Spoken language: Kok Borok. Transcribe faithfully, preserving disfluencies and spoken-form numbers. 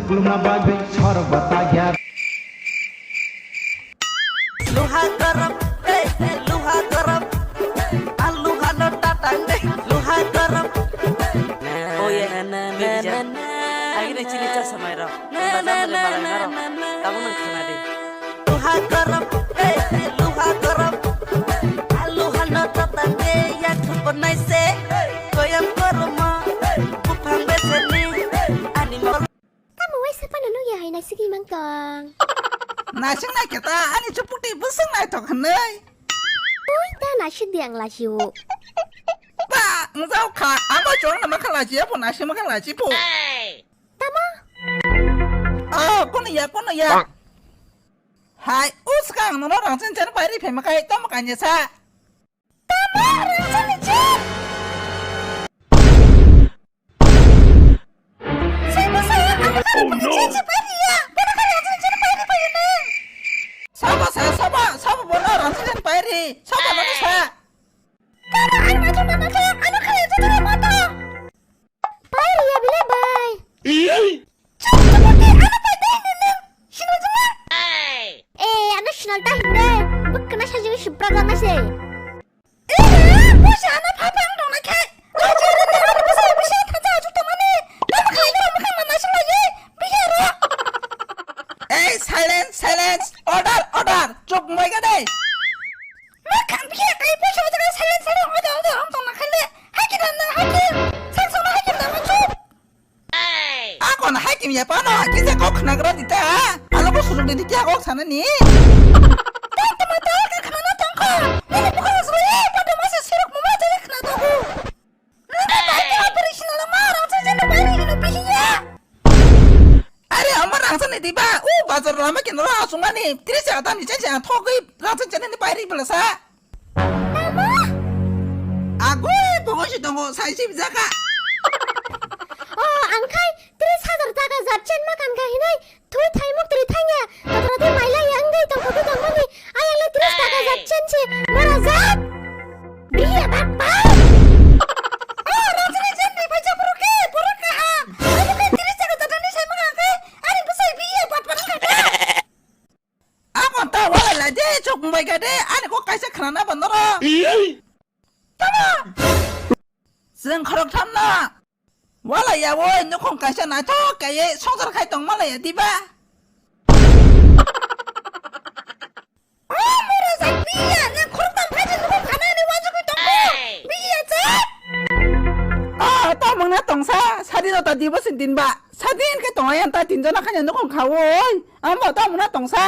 Luma bagwi sor bata gyar. Luha garam, eh, eh, luha garam. Alu hano tatang de, luha garam. Oh, yeah. Baby Jan. Agini chini chasa mai rok. Bazar mali malai maro. Tabuk nang khana de. Luha garam, eh, eh, luha garam. Alu hano tatang de, ya thupo nai se. Koyam garam, buphang beseni. Ani mor- Tamo waisa phano nukya hai naisingwi mangtong. Naising naikhe ta, ani chuputi bwswng naithok hwnwi. Ui, ta naising di ang lachio. Ba, wngjaw kha, abo chwng na makha lachi, abo naising makha lachi pho. Tamo? Oh, kono ya, kono ya. Hai, uska ang nono rangchang chan pai ri phai makai, tamo kanya sa. Tamo rangchang ni chan. Sai bwsa, ano kha rangchang chan pai ri ya. Bono kha rangchang chan pai ri pai ya nang. Sabo sa, sabo, sabo bono rangchang chan pai ri. Sabo bono sa. Tamo ang naithok na naithok, ano kha rangchang chan pai ri ya bile bai. Chuk, chuk, chuk, ano pai dai nini. Sinal juma. Eh, ano sinal dai hinde. Bukana sa jimi sibra jana se. Eh, bosa ano papa ang dong na khe. Aja ni ano bosa bisa thaja ajuk tongani. Tamo khai dong bukan mama sing lagi. Biharo. Ei, silence, silence. Order, order. Chuk moi ga dai. Ma khang biya kai bosa jaga silence, silence. Order, order. Ang tong na khale. Haki dan na haki. Sang song na haki dan na chuk. Akon hakim ya pano hakisa kok khnagra dita. Ano ko sujung dita kok sana ni. Tama ta ka khana tongko. Nini buka suri pada masa siruk mama jadi khna tahu. Nini bai ka operation lama orang saja na bai ni bihiya. Are amar rangsa ni diba. U bazar lama kinara asungani. Tris ya tam ni chan chan thogwi rangsa chan ni bai ri belasa. Tamo? Agoi, bongo si tongo, sai si bijaka. O, ang khai tris hajar taka jat chen ma kan ka hinai, thui thai muk tri thangya, tatra thui maila ya ang dai tong kopi tong mani, ayang le tris taka jat chen si, mara jat. Biya bak bak. O, rajni chen ni phai jabro ke, borok kaha. Abo ke tris taka jat ni sai ma kan kai, ari bwsai biya bak bak ka. Abon ta walai lai de, chuk mbai ga de, ani kok kaisa khna na bandoro. Tamo? Chwng khorok tham na. Walai ya woi, nukhung kaisa naithok kaiye songjar khai tong malai ya diba? O mura jak biya, nang khorok tam khai je nukhung khana ni wajugwi tong. Biya jak. Ah, ta mangna tongsa, sadi no ta dibo sin din ba. Sadin khe tongo yan ta tinjona khaina nukhung kha oi. Amo ta muna tongsa.